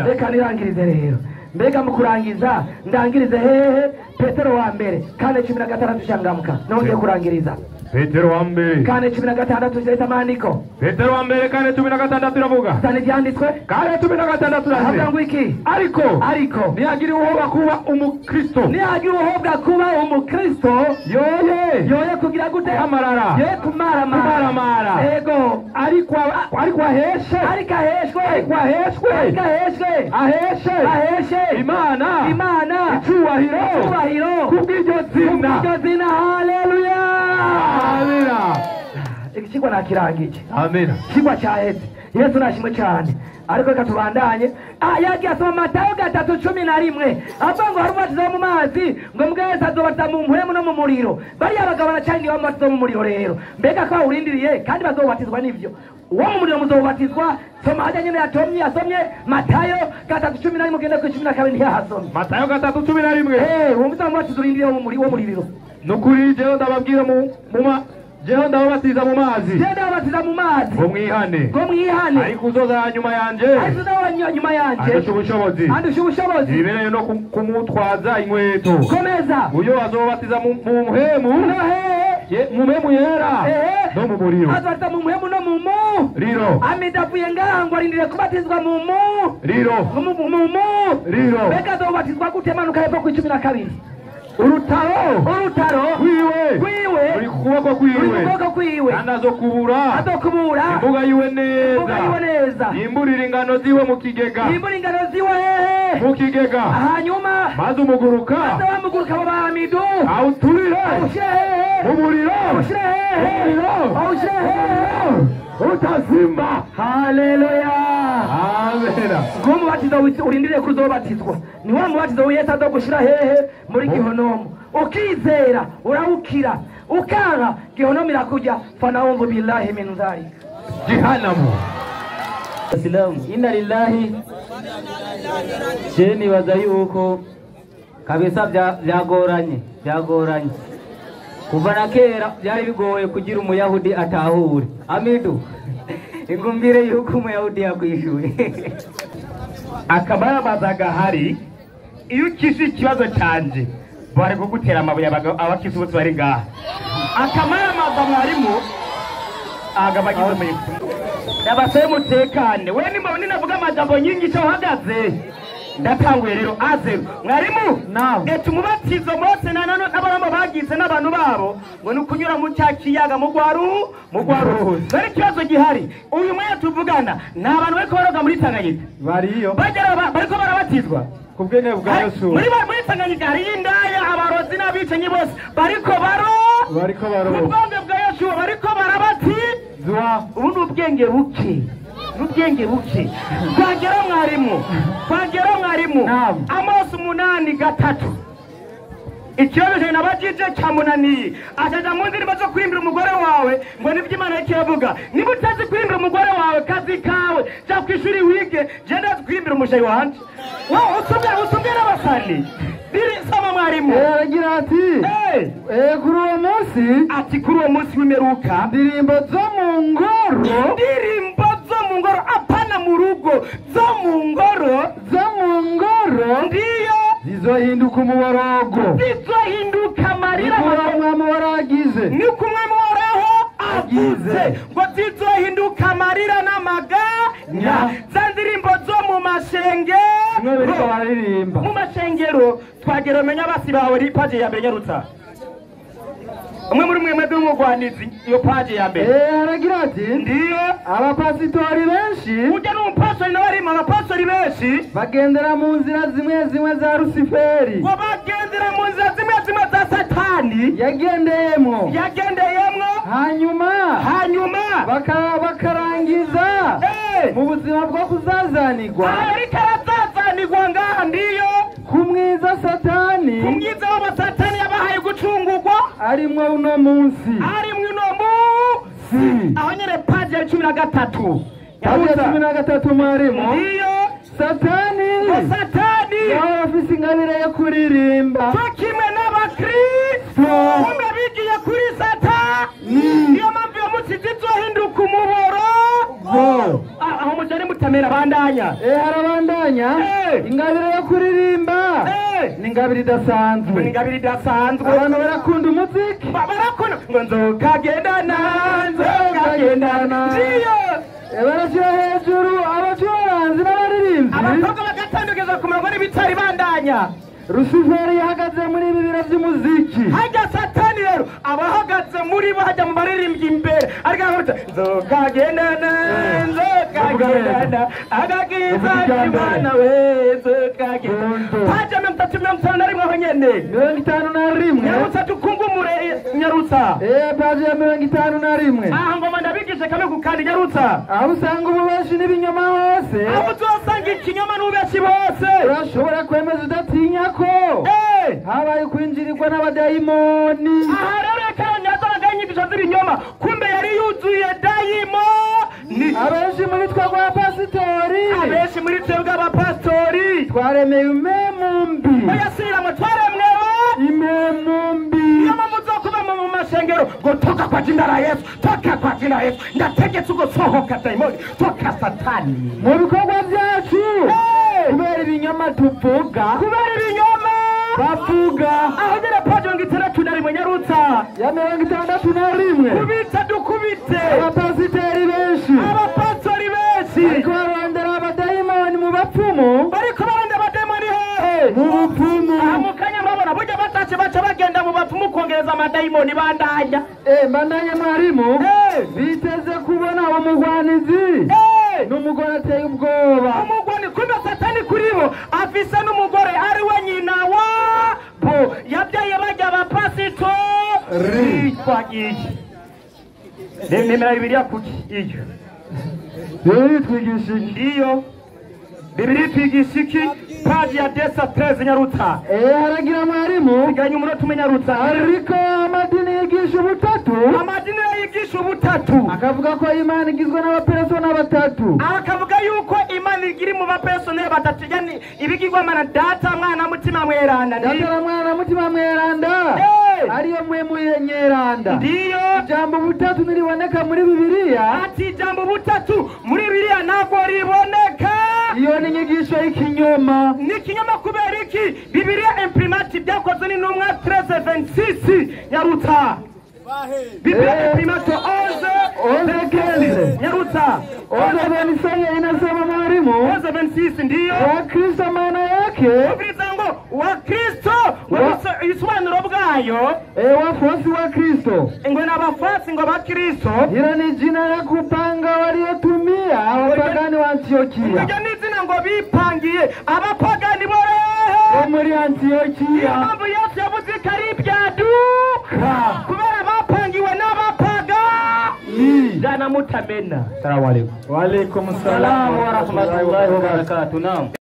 reka nirangirize rero. Mbega mu kurangiza ndangirize hehe? Petero wa mbere 4:16 shangamuka nongeye kurangiriza. Petero wa mbere 4:16 leta maandiko. Petero wa mbere 4:16 iravuga. Sani vyanditswe 4:16 havuga ngo iki? Ariko nihagira uhoba kuba umukristo, nihagira uhoba kuba umukristo, yoye yoye kugira gute? Amarara, yoye kumaramara. Ego, ariko aheshe, ariko aheshwe, ariko aheshwe, ariko aheshwe, aheshe, aheshe Imana, Imana icyubahiro, icyubahiro kubw'iryo zina, kubw'iryo zina. Haleluya, amina. Ikigwa nakirangije. Amina. Ikigwa cyaheze. Yesu nashimwe cyane. Ariko reka tubandanye. Yagiye asoma Matayo 3:11 avuga ngo hari umubatizo wo mu mazi, ngo mbwese azobatiza mu mpwemu no mu muriro. Bariya bagabo baracangiye bamubatiza mu muriro rero. Mbega ko bawurindiriye kandi bazobatizwa n'ivyo. Uwo mu muriro muzobatizwa. Soma hajya nyene yatomye yasomye Matayo 3:11 mugende ku 12 ntiyahasomye. Matayo 3:11. Wumvise umubatizo urindiriye wo mu muriro. Nukuri jewe ndababwira mu jewe ndababatiza mu mazi, jewe ndababatiza mu mazi ngo mwihane, ngo mwihane. Ariko uzoza nyuma yanje, ariko uzoza nyuma yanje andusha ubushobozi, andusha ubushobozi, bibereye no kumutwaza inkweto. Komeza. Uyo azobatiza mu mpwemu, mu mpwemu yera no mu muriro. Azobatiza mu mpwemu no mu muriro. Amidavuye ngaha ngo arindire kubatizwa mu muriro, mu muriro. Mbega azobatizwa gute? Manuka hepfo ku 12. Urutaro, urutaro rwiwe, rwiwe ruri ku kuboko kwiwe, ruri ku kuboko kwiwe. Kandi azokubura, azokubura imbuga yiwe neza, imbuga yiwe neza. Yimburira ingano ziwe mu kigega, yimbura ingano ziwe hehe? Mu kigega. Hanyuma maze umuguruka, maze wamuguruka mu bamidu, awuturire, awushyire hehe? Mu muriro, awushyire hehe? Mu muriro, awushyire hehe? Utazima. Haleluya, amena. Ng'umubatizo urindiriye kuzobatizwa ni wa mubatizo Yesu azogushira hehe? Muri gihonomo. Ukizera urawukira, ukanga gehinomu irakurya. Fanaudhu billahi min dhalik. Jehanamu. Asilamu inna lillahi. Je nibaza yuko kabisa byagoranye byagoranye kuva na kera byari bigoye kugira umuyahudi atahure. Amidu ingumbire yuko umuyahudi yakwishuye. Akababaza gahari iyo ukishe ikibazo canje bari kugutera amabuye abakisu bose bari ngaha. Akamaramaza mwarimu agabagize mu ndabasaye mutekane. We nimba ninavuga amajambo nyingi cyo uhagaze ndatanguye rero azeru mwarimu eta umubatizo Mose n'abaroma bagize n'abantu babo ngo nukunyura mu cya kiyaga mu gwaru dore ikibazo gihari. Uyu mwanya tuvugana ni abantu bariko baroga muri Tanganyika bariyo bagera bariko barabatizwa ku bwenge bwa Yesu. Muri Tanganyika hari indaya, abarozi n'abicanyi bose bariko baro ku bwenge bwa Yesu bariko barabatizwa. Ubu ni ubwenge buke, n'ubwenge buke. Twagera mwarimu Amosi 8:3 ikibazo cyawe nabajije cyamunaniye akaja mu ndirimbo zo kurimbira umugore wawe ngo nibyo Imana kiravuga. Niba utazi kurimbira umugore wawe kazi kawe jya ku ishuri wige, je ndazi kurimbira umushayi wanje. Wowe usubwe n'abasani biri sama mwarimu. Aragira ati kuri uwo munsi, ati kuri uwo munsi w'imperuka indirimbo zo mu ngoro, indirimbo zo mu ngoro, apana mu rugo, zo mu ngoro, zo mu ngoro ndiyo zizohinduka umuborogo, zizohinduka amarira. Umwami waragize, ni ko umwami wahoraho agize ngo zizohinduka amarira n'amaganya. Za ndirimbo zo mu mashengero, mu mashengero twagera menya basi bawe. Paje ya mbere nyarutsa umwe muri mwe mwebwe w'umugwanizi iyo paje ya mbere. Aragira ati ndiyo abapasitori benshi, ujya n'umupastori nawe arimo abapasitori benshi bagendera mu nzira zimwe zimwe za Rusiferi, ngo bagendera mu nzira zimwe zimwe za Satani yagendeyemwo, hanyuma bakarangiza mu buzima bwo kuzazanirwa. Ariko arazazanirwa ngaha ndiyo kumwiza Satani, kumwiza w'abo Satani yabahaye gucungurwa arimwo uno munsi, arimwo uno munsi. Aho nyene paje ya 13, paje ya 13 mwarimu ndiyo Satani Satani yawe afise ingabire yo kuririmba cyo kimwe n'abakristo kumbe bigiye kuri Satani. Niyo mpamvu iyo munsi zizohinduka umuboro. Aho mujane mutamera bandanya. Harabandanya ingabire yo kuririmba ni ingabire idasanzwe, ni ingabire idasanzwe. Abantu barakunda umuziki, barakunda ngo nzokagendana, nzokagendana ndiyo barashyira hejuru abacuranzi n'abaririmbyi, abakobwa bagatandukiza ku murongo n'ibitari bandanya. Rusiferi yahagaze muri ibi biro by'umuziki, hajya Satani rero abahagaze muri bo hajya mu baririmbyi imbere ariko aravuga nzokagendana, nzokagendana agakiza Imana we nzokagendana. Paje 351 aho nyene 51 nyarutsa tukungumure nyarutsa. Paje ya 51 aha ngoma ndabigishe kamwe kukandi nyarutsa. Aho usanga ububeshi n'ibinyoma hose, aho uzosanga ikinyoma n'ububeshi bose, urashobora kwemeza udatinya ko habaye kwinjirirwa n'abadayimoni. Aha rero reka yazanaga inyigisho z'ibinyoma, kumbe yari yuzuye dayimoni. Abenshi muri twebwe abapasitori, abenshi muri twebwe abapasitori twaremeye impemu mbi. Oya siramo twaremwewe impemu mbi. Niyo mpamvu uzokuba mu mashengero ngo toka kwa jina la Yesu, toka kwa jina la Yesu, ndategetse ugosohoka dayimoni, toka Satani. Mu bikorwa byacu kubera ibinyoma tuvuga, kubera ibinyoma bavuga. Aho nyene paje 61 nyarutsa ya 61 kubita dukubite abapasiteri benshi, abapasitori benshi bariko barondera abadayimoni mu bapfumu, bariko barondera abadayimoni hehe? Mu bapfumu. Aha mu kanya murabona burya batashe baca bagenda mu bapfumu kongereza amadayimoni bandanya. Bandanya mwarimu biteze kubona uwo mugwanizi n'umugore ateye ubwoba. Umugwani kumbe Satani kuri bo afise n'umugore ari we nyina wabo yabyaye bajya abapasitori. Twagiye nemera Bibiliya kuki iyo rero twigisha ndiyo Bibiliya itwigisha iki? Paji ya 213, nyarutsa. Haragira mwarimu. Siganya umunota umwe, nyarutsa. Ariko amadini yigisha ubutatu, Amadini yigisha ubutatu, akavuga ko Imana igizwe n'abaperesona batatu, akavuga yuko Imana iri mu bapersoneri batatu, yani ibigirwamana Data, Mwana, Mutima Mweranda. Data na Mwana, Mutima Mweranda, ariyo mpwemu nyeranda. Ndiyo. Ijambo butatu ntiriboneka muri Bibiliya. Ati ijambo butatu muri Bibiliya ntabwo riboneka. Iyo ni inyigisho y'ikinyoma. Ni ikinyoma kubera iki? Bibiliya Imprimatur, Ibyakozwe n'Intumwa 13:26, nyarutsa. Bibiliya Imprimatur 11 11:15. Nyarutsa. 11:25 inasema, mwalimu, 11:26, ndiyo. Wakristo maana yake, Ubwiriza ngo Wakristo ibisobanuro bwayo, wafuasi wa Kristo, ngo ni abafuasi ngo ba Kristo. Hilo ni jina la kupanga waliotumia wapagani wa Antiokia. Iryo ni izina ngo bipangiye abapagani borehe Bo muri Antiokia. Niyo mpamvu Yesu yavuze ko ari ibyaduka, kubera bapangiwe n'abapagani. Jana mutamena. Salamu alaikum. Wa alaikum salam wa rahmatullahi wa barakatuh. Naam.